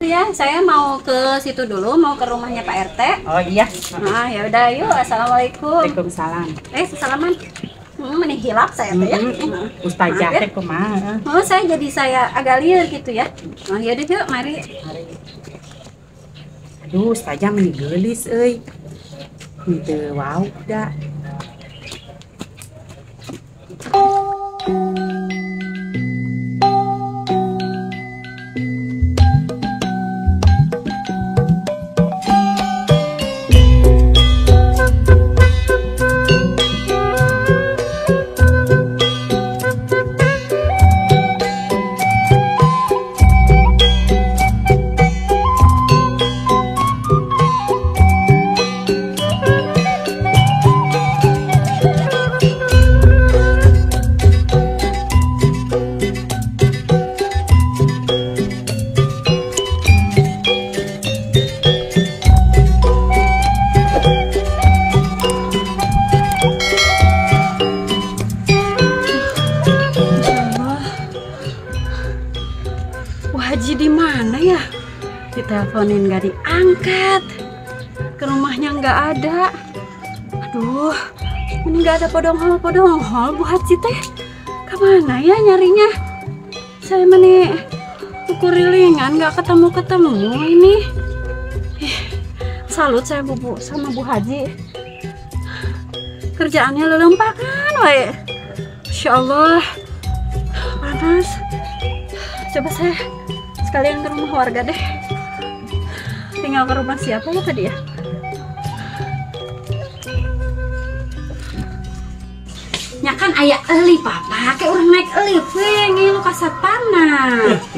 Ya, saya mau ke situ dulu, mau ke rumahnya Pak RT. Oh iya. Nah, ya udah yuk. Assalamualaikum. Waalaikumsalam. Salaman. Meni hilap saya teh ya. Ustazah teh kumaha? Oh, saya jadi saya agak liar gitu ya. Oh, ya udah yuk, mari. Aduh, ustazah meni geulis euy. Henteu wau da. Haji di mana ya? Diteleponin nggak diangkat, ke rumahnya nggak ada. Aduh, ini nggak ada podonghol Bu Haji teh. Kemana ya nyarinya? Saya meni ukurilingan nggak ketemu ini. Ih, salut saya bu sama Bu Haji. Kerjaannya lelempakan, wae. Masya Allah, panas. Coba saya sekalian ke rumah warga deh. Tinggal ke rumah siapa ya tadi ya? Ya kan aya elip apa? Kayak orang naik elip we ngilu ka satpamna.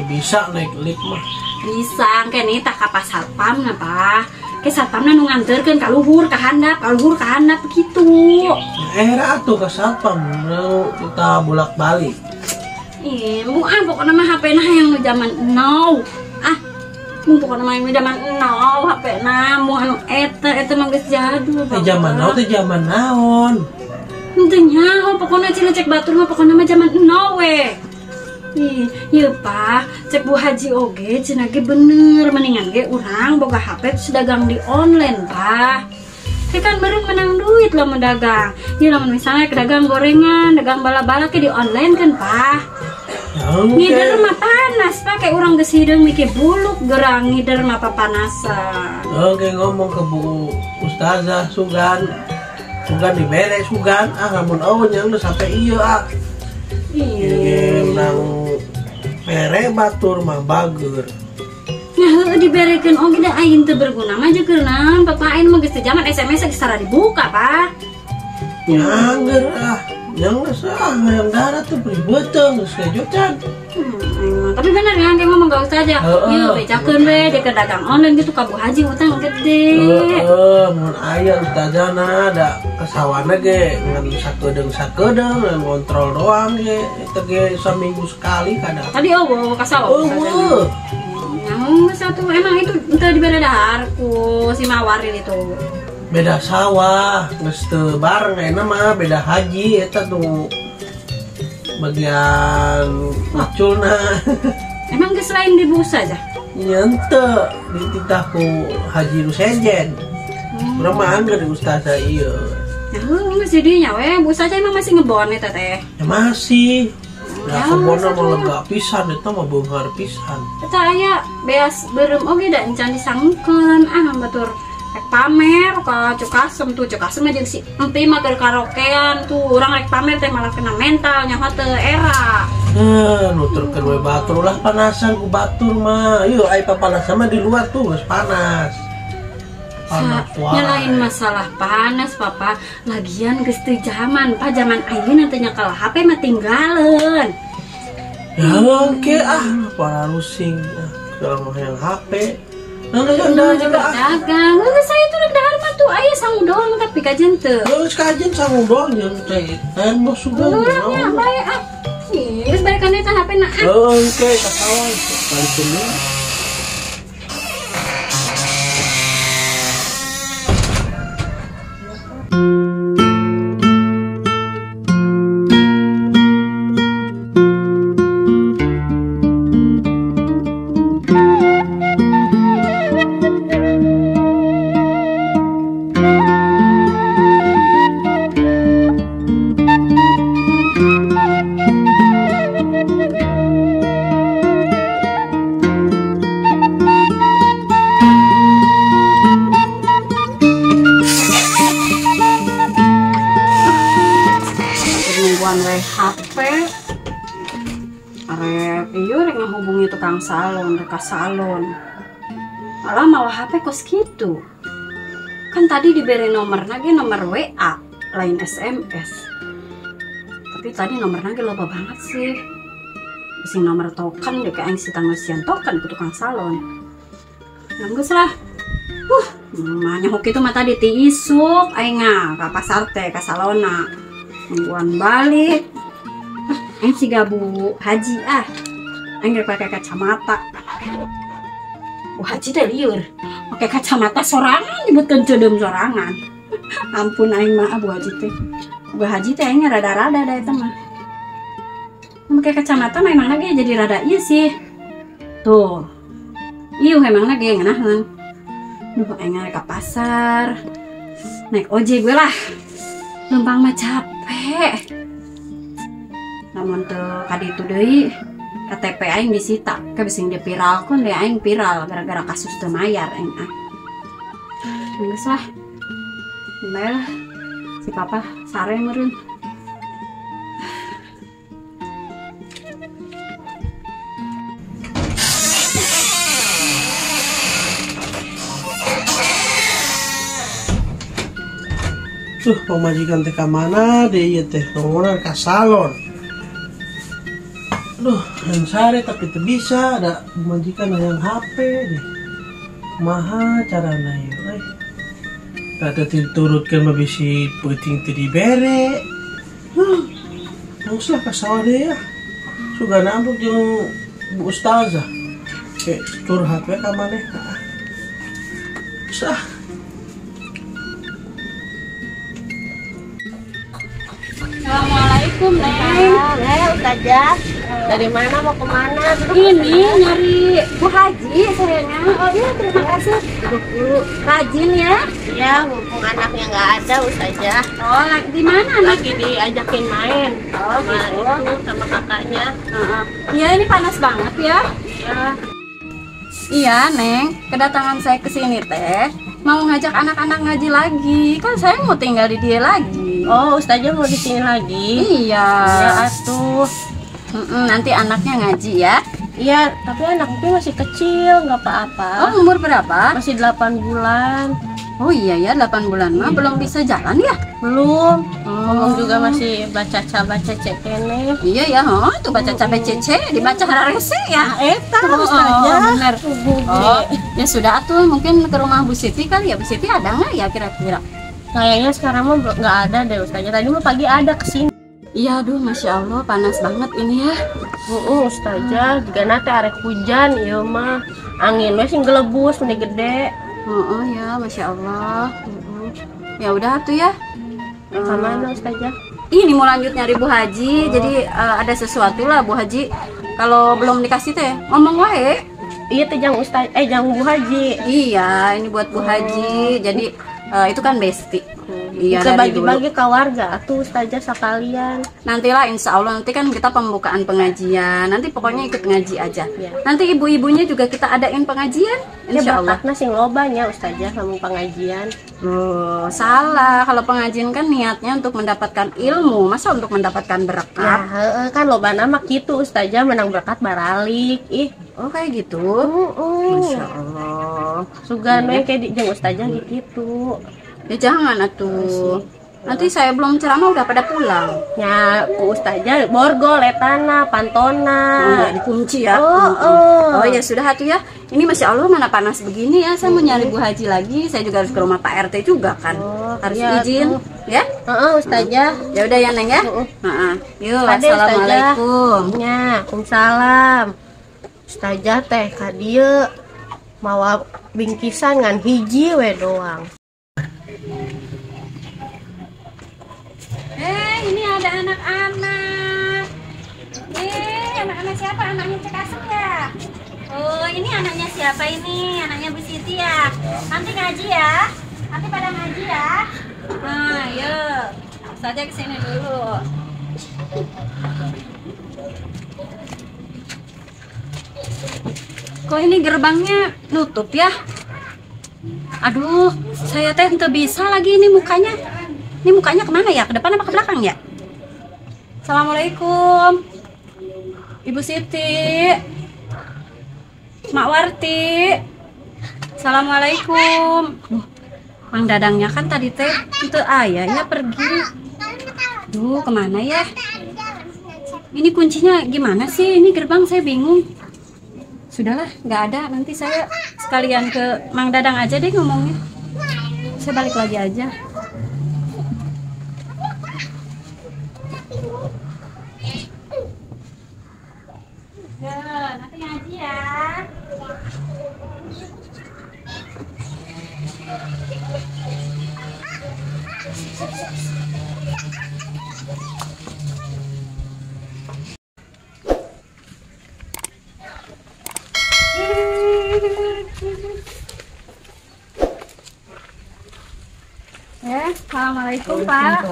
Bisa naik elip mah. Bisa, engke nih tah ka satpamna, Pak. Ke satpamna nu nganterkeun ka luhur ka handap, ka luhur ka handap begitu. Era atuh ka satpam kita bolak-balik. Ih, bu ah pokoknya mah HP na yang zaman now. Ah, bu pokoknya mah yang zaman now HP na mu anu eta mah geus jadul. Zaman now teh zaman naon? Henteu nyaho pokoknya cina cek batur mah pokoknya mah zaman now we. Ih, ieu Pak, cek Bu Haji oge cenah ge bener mendingan ge urang boga HP terus dagang di online, Pak. Ke kan beureum menang duit lamun dagang. Ieu lamun misalnya ke dagang gorengan, dagang bala-bala ke di online kan, Pak. Ngider mah panas, Pak, kayak urang geus hideung mikir buluk gerang ngider mah papanasan. Oke, ngomong ke Bu Ustazah sugan. Sugan dibere sugan, ah lamun eueuh nya geus sampe ieu ah. Iya, menang mere batur mah bager. Nah, heueuh diberekeun oge da aing teu berguna mah jeung keur naon, Papa aing mah geus teu zaman SMS geus tara dibuka, Pak. Nyangger ah. Yang ah, yang darah tuh beuteung geus kejutan. Tapi bener ya, kayak ngomong gak usah aja. Yuk, becakeun we, dia dagang online gitu ka Bu Haji utang gede. Heeh, mun aya ustazana da kesawana ge ngan sakedeung-sakedeung ngan ngontrol doang ge eta ge saminggu sekali kadang. Tadi eueuh ka sawah. Eueuh. Nah, satu emang itu teu dibere dahar ku si Mawar ini tuh. Beda sawah, geus teu bareng ayeuna mah beda haji eta tuh bagian maculna. Emang geus lain di busa aja? Nya henteu, dititah ku haji nu sejen. Urang mah angger di ustazah ieu. Ya heuh geus di dinya we, busa aja emang masih ngebon eta teh. Ya masih. Ya kebonna mah lega pisan eta mah beunghar pisan. Eta aya beas beureum oge da encan disangkeun ah batur. Rek pamer ka Cukasem tuh, Cukasem aja si empi mah keur karaokean tuh, urang rek pamer teh malah kena mental nyaho teu era. Nuturkeun we batur lah panasan ku batur mah. Yeuh ai papanasan mah di luar tuh geus panas. Panas wae. Nyalain masalah panas, Papa. Lagian geus teu zaman, Pak, zaman ayeuna teh nyekel HP mah tinggaleun. Ya oke ah, para rusing. Kalau mau yang HP dagang, enggak saya itu rek dahar mah tuh aya sangu doang tapi kajen teu. Geus kajen sangu doang jeung teh. Teh mah sugan. Ya bae ah. Geus balikan eta HP na. Heuh, engke ka sawah balikeun deui. Iya rek ngahubungi tukang salon, rek ka salon. Malah mawa HP kos kitu. Kan tadi diberi nomorna ge nomor WA, lain SMS. Tapi tadi nomorna ge loba banget sih. Sing nomor token deh kayak si tanggusian token ke tukang salon. Nanggus lah. Mamanya hoki itu mah tadi ti isuk aing ka pasar teh ka salona. Nungguan balik. Aing siga Bu Haji ah. Aing rek pakai kacamata. Bu Haji teh lieur. Pakai kacamata sorangan nyebutkeun ceudeum sorangan. Ampun aing mah Bu Haji teh. Bu Haji teh aing rada-rada da eta mah. Pakai kacamata memang lagi jadi rada iya sih. Tuh. Iya memang lagi ngeunaheun. Duh aing ke pasar. Naik ojek gue lah. Lempang mah capek. Namun teu kaditu deui KTP aing disita. Ke bisi dipiralkeun deui aing viral gara-gara kasus teu mayar aing ah. Geus lah. Bae lah. Si papa sare meureun. Tuh, pamajikan teh ka mana deh ieu teh? Ngomongna ka salon. Duh, yang sare tapi teu bisa, ada pamajikan hayang HP deh. Kumaha carana ieu euy? Kada diturutkeun mah bisi peuting teu dibere. Huh. Geus lah ka sawah deui ah. Sugana ambek jeung Bu Ustazah. Ke curhat we ka maneh. Geus ah. Assalamualaikum, Neng. Ustazah. Dari mana mau kemana? Duduk, ini nyari Bu Haji sayangnya. Oh iya, terima kasih. Duduk dulu. Rajin ya? Iya, mumpung anaknya nggak ada, Ustazah. Oh, di mana? Lagi diajakin main. Oh, sama gitu. Itu, sama kakaknya. Iya, ini panas banget ya. Iya. Iya, Neng. Kedatangan saya ke sini teh mau ngajak anak-anak ngaji lagi. Kan saya mau tinggal di dia lagi. Oh, Ustazah mau di sini lagi? Iya. Iya, atuh. Nanti anaknya ngaji ya. Iya, tapi anaknya masih kecil, nggak apa-apa. Oh, umur berapa? Masih 8 bulan. Oh iya ya, 8 bulan mah belum bisa jalan ya? Belum. Ngomong juga masih baca ca baca ce keneh. Iya ya, oh, tuh baca ca baca ce, dibaca hararese ya. Eta, oh, Ustazah. Bener. Oh, ya sudah atuh, mungkin ke rumah Bu Siti kali ya. Bu Siti ada nggak ya kira-kira? Kayaknya sekarang mah nggak ada deh, Ustazah. Tadi mah pagi ada kesini. Iya, aduh, masya Allah panas banget ini ya. Ustazah, juga nanti arek hujan, iya mah angin we sing gelebus, meni gede. Ya, masya Allah. Ya udah tuh ya. Sama Ustazah. Ini mau lanjut nyari Bu Haji, jadi ada sesuatu lah Bu Haji. Kalau belum dikasih teh, ngomong wae. Iya teh jang Ustaz, jang Bu Haji. Iya, ini buat Bu Haji. Jadi itu kan besti. Iya, bisa bagi-bagi ke warga tuh Ustazah sekalian. Nantilah insya Allah, nanti kan kita pembukaan pengajian. Nanti pokoknya ikut ngaji aja. Ya. Nanti ibu-ibunya juga kita adain pengajian. Insya Allah. Berkatna sing loba nya Ustazah lamun pengajian. Oh, salah. Kalau pengajian kan niatnya untuk mendapatkan ilmu, masa untuk mendapatkan berkat? Ya, kan loba nama gitu Ustazah, menang berkat baralik. Ih, oh kayak gitu. Masya Allah. Sugan we kayak jeung Ustazah gitu. Ya jangan atuh. Nanti saya belum ceramah udah pada pulang. Ya, ku Ustazah borgol etana, pantona. Oh, dikunci ya. Oh ya sudah atuh ya. Ini masya Allah mana panas begini ya. Saya mau nyari Bu Haji lagi. Saya juga harus ke rumah Pak RT juga kan. Oh, harus iya, izin tuh. Ya. Ustazah. Ya udah ya Neng ya. Yuk, assalamualaikum. Ya, waalaikumsalam. Ustazah teh ka dieu mawa bingkisan ngan hiji we doang. Ini ada anak-anak. Anak-anak siapa? Anaknya Cek Asem ya? Oh, ini anaknya siapa ini? Anaknya Bu Siti ya? Nanti ngaji ya? Nanti pada ngaji ya? Nah, yuk. Saja kesini dulu. Kok ini gerbangnya nutup ya? Aduh, saya teh nggak bisa lagi ini mukanya. Ini mukanya kemana ya? Ke depan apa ke belakang ya? Assalamualaikum. Ibu Siti, Mak Warti, assalamualaikum. Mang Dadangnya kan tadi teh itu ayahnya pergi. Duh, kemana ya? Ini kuncinya gimana sih? Ini gerbang saya bingung. Sudahlah, nggak ada. Nanti saya sekalian ke Mang Dadang aja deh ngomongnya. Saya balik lagi aja. Ya, nanti ngaji ya. Ya, assalamualaikum Pak.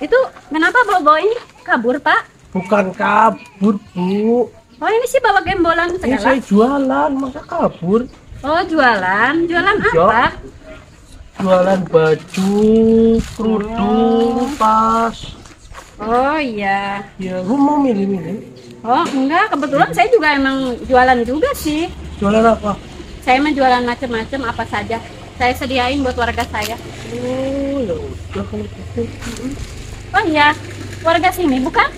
Itu kenapa bawa-bawa ini kabur Pak? Bukan kabur Bu. Oh ini sih bawa gembolan segala. Ini saya jualan, masa kabur? Oh jualan, jualan apa? Jualan baju, kerudung, tas. Oh iya. Ya, lu mau milih-milih? Oh enggak, kebetulan saya juga emang jualan juga sih. Jualan apa? Saya emang jualan macam-macam apa saja. Saya sediain buat warga saya. Oh ya udah kalau gitu. Oh iya, warga sini bukan?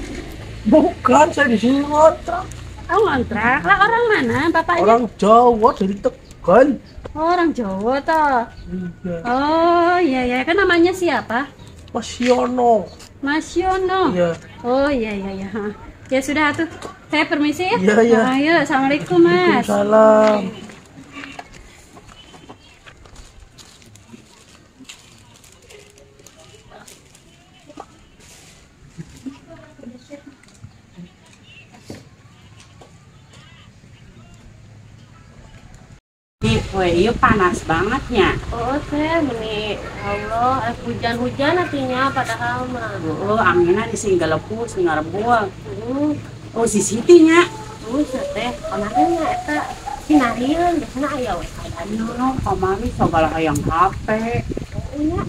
Bukan, saya di sini ngontrak. Oh ngontrak, lah orang mana bapaknya? Orang Jawa dari Tegal. Oh, orang Jawa toh. Iya. Oh iya iya, kan namanya siapa? Mas Yono. Mas Yono. Iya. Oh iya iya iya. Ya sudah tuh, saya permisi ya. Iya iya. Ayo, assalamualaikum Mas. Waalaikumsalam. Weh, iya panas bangetnya. Oh, teh meni Allah, hujan-hujan artinya padahal mah. Oh, anginnya di sini lepus, ngarebul. Oh, si Siti nya. Oh, teh, kemarin nya eta sinarieun biasana aya we kayak kamari sagala hayang HP. Oh, nya.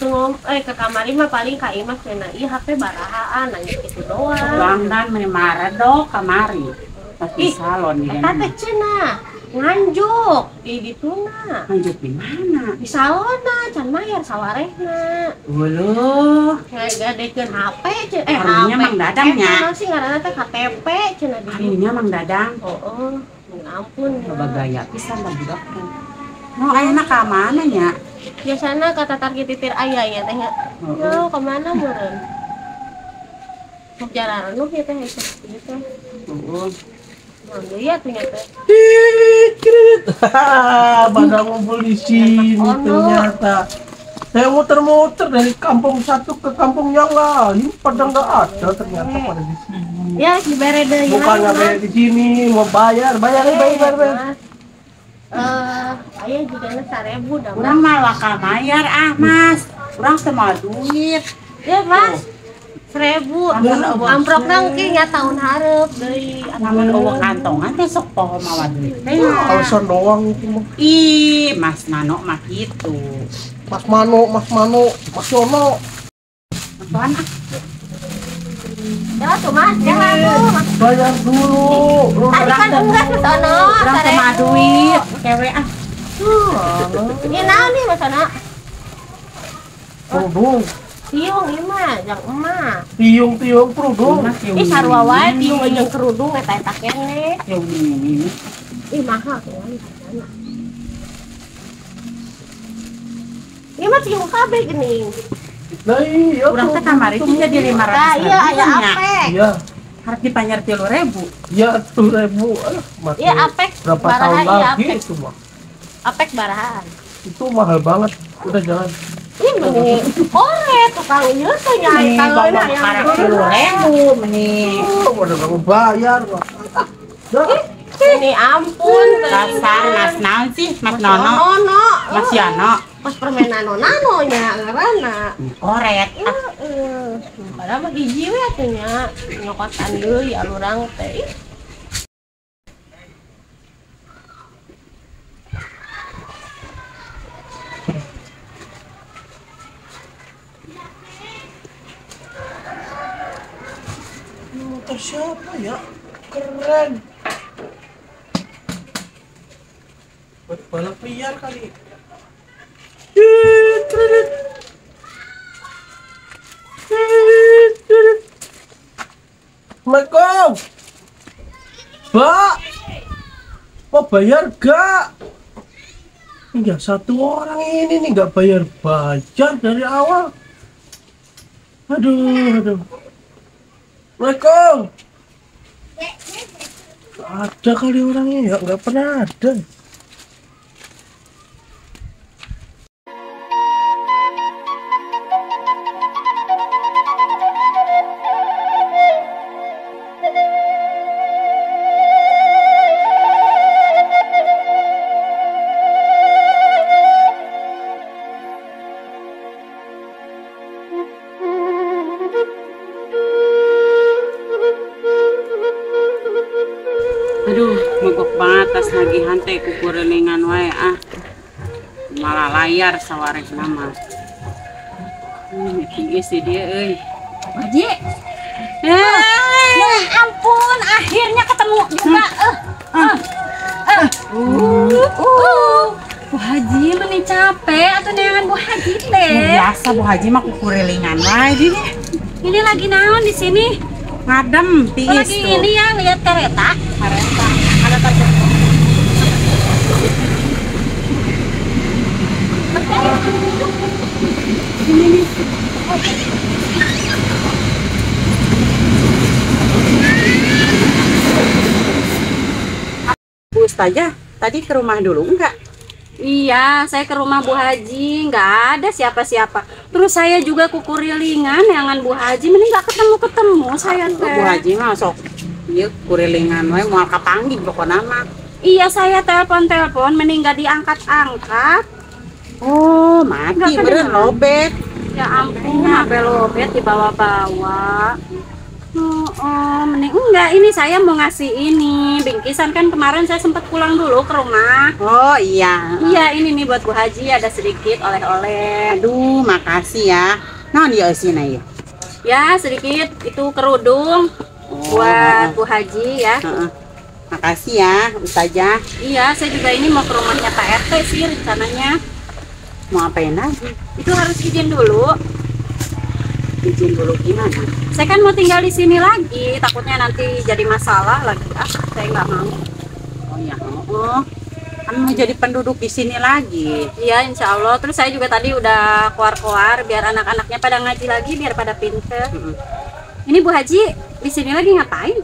Tunggu, ke kamari mah paling ka imah cenah ieu HP barahaan nanya kitu doang. Langdan meni maredok kamari. Pas di salon ya. Eta teh cenah nganjuk di dituna. Nganjuk di mana? Di salona, can mayar sawarehna. Waduh, ngadekeun HP cenah. Karunya Mang Dadang nya. Naon sih ngaranna teh KTP cenah di. Karunya Mang Dadang. Heeh, ampun. Loba gaya pisan lah budak teh. Mau ayeuna ka mana nya? Biasana kata target titir aya nya teh nya. Yo, ka mana meureun? Jalan nu ieu teh gitu. Heeh. Iya tuh nyata. Pada ngumpul di sini ternyata. Saya muter-muter dari kampung satu ke kampung yang lain, pada nggak ada ternyata pada di sini. Ya, dibere deui. Bukan nggak bayar di sini, mau bayar, bayar, bayar, bayar. Ayah juga 1.000 dah. Urang mah bakal bayar ah Mas. Urang teu mau duit. Ya Mas. 1.000 amprok nangki nya tahun hareup deui. Lamun eueuh kantongan teh sok poho mawa duit teh. Alasan doang itu mah. Ih, Mas Nano mah kitu. Mas Mano, Mas Mano, Mas Yono. Apaan ah? Ya tuh Mas, jangan tuh. Bayar dulu. Tadi kan enggak Mas Ono, urang teu mawa duit, kewe ah. Ini naon nih Mas Ono? Kerudung. Tiung ieu mah, jang emak. Tiung-tiung kerudung. Ih sarua wae tiung jeung kerudung eta eta keneh. Tiung ini. Ih mahal tuh hargana. Ieu mah tiung kabeh geuning. Lah iya. Urang teh kamari teh jadi 500. Iya aya apek. Iya. Harus dipanyar 3.000. Iya 3.000. Aduh, mati. Iya apek. Berapa tahun lagi itu mah? Apek barahan. Itu mahal banget. Udah jalan. Ini meni koret tukang ieu teh nyai tangeuna yang 10.000 meni. Oh, udah kamu bayar kok. Ini ampun dasar Mas naon sih Mas Nono. Mas Yono. Pas permen nano-nano nya ngaranna. Koret. Heeh. Padahal mah hiji we atuh nya nyokotan deui alurang teh. Ini motor siapa ya? Keren. Buat balap liar kali. Assalamualaikum. Mbak, mau bayar gak? Enggak, satu orang ini nih nggak bayar-bayar dari awal. Aduh, aduh. Assalamualaikum. Ada kali orangnya ya, nggak pernah ada. Aduh, mogok banget tas nagihan teh kukurilingan wae ah. Malah layar sawareh nama. Tinggi sih dia euy. Haji. Ya ampun, akhirnya ketemu juga. Bu Haji meni capek atau neangan Bu Haji teh. Biasa Bu Haji mah kukurilingan wae di. Ini lagi naon di sini? Ngadem, tiis lagi tuh. Ini ya lihat kereta. Kereta. Ada target. Ini nih. Bu Ustazah, tadi ke rumah dulu enggak? Iya, saya ke rumah Bu Haji, nggak ada siapa-siapa. Terus saya juga kukurilingan, jangan Bu Haji, mending nggak ketemu-ketemu saya teh. Bu Haji mah sok, iya kurilingan, wae moal kapanggih pokona mah. Iya, saya telepon-telepon, mending nggak diangkat-angkat. Oh, mati beren lobet. Ya ampun, HP lobet dibawa-bawa. Oh, mending enggak, ini saya mau ngasih ini bingkisan, kan kemarin saya sempat pulang dulu ke rumah. Oh iya. Iya, ini nih buat Bu Haji ada sedikit oleh-oleh. Aduh, makasih ya. Naon ya eusina ya? Ya, sedikit itu kerudung buat Bu Haji ya. Makasih ya, Ustazah. Iya, saya juga ini mau ke rumahnya Pak RT sih rencananya. Mau apain lagi? Itu harus izin dulu. Izin dulu gimana? Saya kan mau tinggal di sini lagi, takutnya nanti jadi masalah lagi. Ah, saya nggak mau. Oh ya, oh. Kan mau jadi penduduk di sini lagi. Iya, insya Allah. Terus saya juga tadi udah koar-koar biar anak-anaknya pada ngaji lagi, biar pada pinter. Ini Bu Haji di sini lagi ngapain?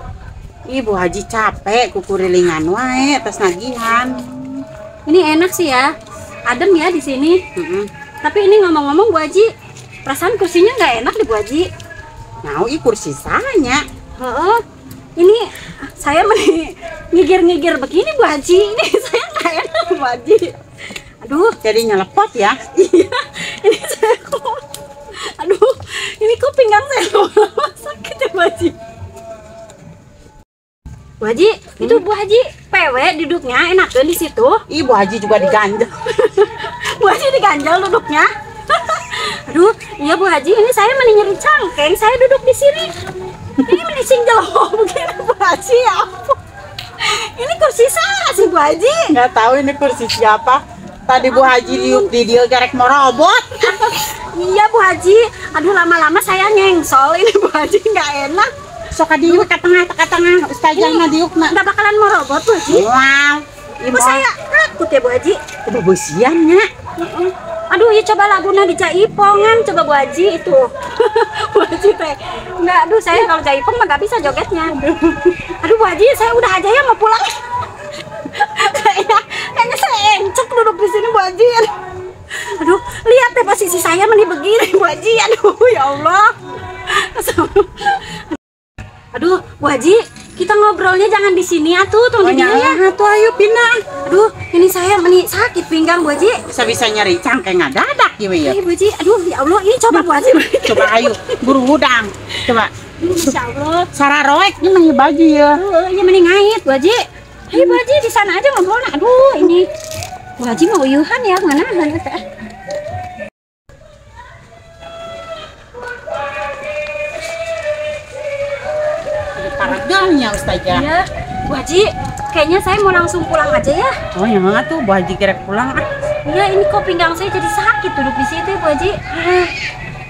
Ih, Bu Haji capek, kukurilingan wae, atas nagihan. Ini enak sih ya, adem ya di sini. Tapi ini ngomong-ngomong Bu Haji, perasaan kursinya nggak enak deh Bu Haji. Mau ih kursi sanya. Oh, ini saya ngigir-ngigir begini Bu Haji. Ini saya nggak enak Bu Haji. Aduh, jadi nyelepot ya. Iya, ini saya kok. Aduh, ini kok pinggang saya sakit ya Bu Haji. Bu Haji, itu Bu Haji PW duduknya enakan di situ. Ih, Bu Haji juga diganjel. Bu Haji diganjel duduknya. Aduh, iya Bu Haji, ini saya mending nyeri cangkeng, saya duduk di sini. Ini mending jelok begini Bu Haji, ya ampun. Ini kursi saya sih Bu Haji. Nggak tahu ini kursi siapa. Tadi Bu Haji diuk di dia gerek mau robot. Iya Bu Haji, aduh lama-lama saya nyengsol ini Bu Haji, nggak enak. Sok diuk ke tengah, ke tengah, Ustazah mah diuk mah. Nggak bakalan mau robot Bu Haji. Wow. Kok saya takut ya Bu Haji? Kebebesian ya. Aduh, ya coba laguna di Jaipongan, coba Bu Haji itu. Bu Haji teh. Enggak, aduh saya kalau Jaipong mah nggak bisa jogetnya. Aduh Bu Haji, saya udah aja ya mau pulang. Kayaknya saya encok duduk di sini Bu Haji. Aduh, lihat deh posisi saya meni begini Bu Haji. Aduh, ya Allah. Aduh, Bu Haji, kita ngobrolnya jangan di sini atuh, tong di dieu ya. Atuh ayo pindah. Aduh, ini saya meni sakit pinggang Bu Haji. Bisa-bisa nyeri cangkeng ngadadak ieu ya. Ih, Bu Haji, aduh ya Allah, ini coba Bu Haji. Coba ayo, buru hudang. Coba. Masya Allah. Sararoek ini mah baju ya. Iya meni ngait Bu Haji. Ayo Bu Haji di sana aja ngobrolnya. Aduh, ini Bu Haji mau uyuhan ya, nganahan teh. Haraganya Ustazah. Iya, Bu Haji, kayaknya saya mau langsung pulang aja ya. Oh ya tuh, Bu Haji kira pulang ah. Iya, ini kok pinggang saya jadi sakit duduk di situ ya, Bu Haji.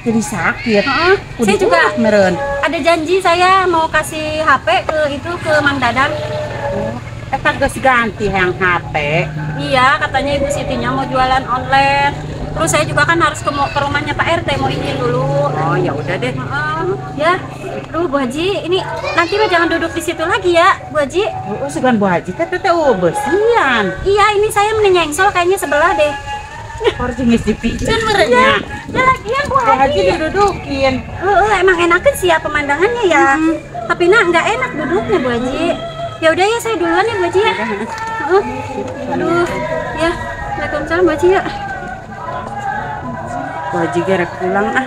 Jadi sakit. Saya juga meren. Ada janji saya mau kasih HP ke itu ke Mang Dadang. Eta geus ganti yang HP. Iya, katanya Ibu Sitinya mau jualan online. Terus saya juga kan harus ke rumahnya Pak RT mau izin dulu. Oh ya udah deh. Ya, duh Bu Haji, ini nanti mah jangan duduk di situ lagi ya, Bu Haji. Oh, sugan Bu Haji teh teh bersihan. Iya, ini saya menyengsol kayaknya sebelah deh. Harus geus dipicen merenya. Ya lagian Bu Bu Haji. Haji didudukin. Emang enakan sih ya pemandangannya ya. Tapi nah nggak enak duduknya Bu Haji. Ya udah ya, saya duluan ya Bu Haji ya. Aduh, ya. Waalaikumsalam Bu Haji ya. Bu Haji gerek pulang ah.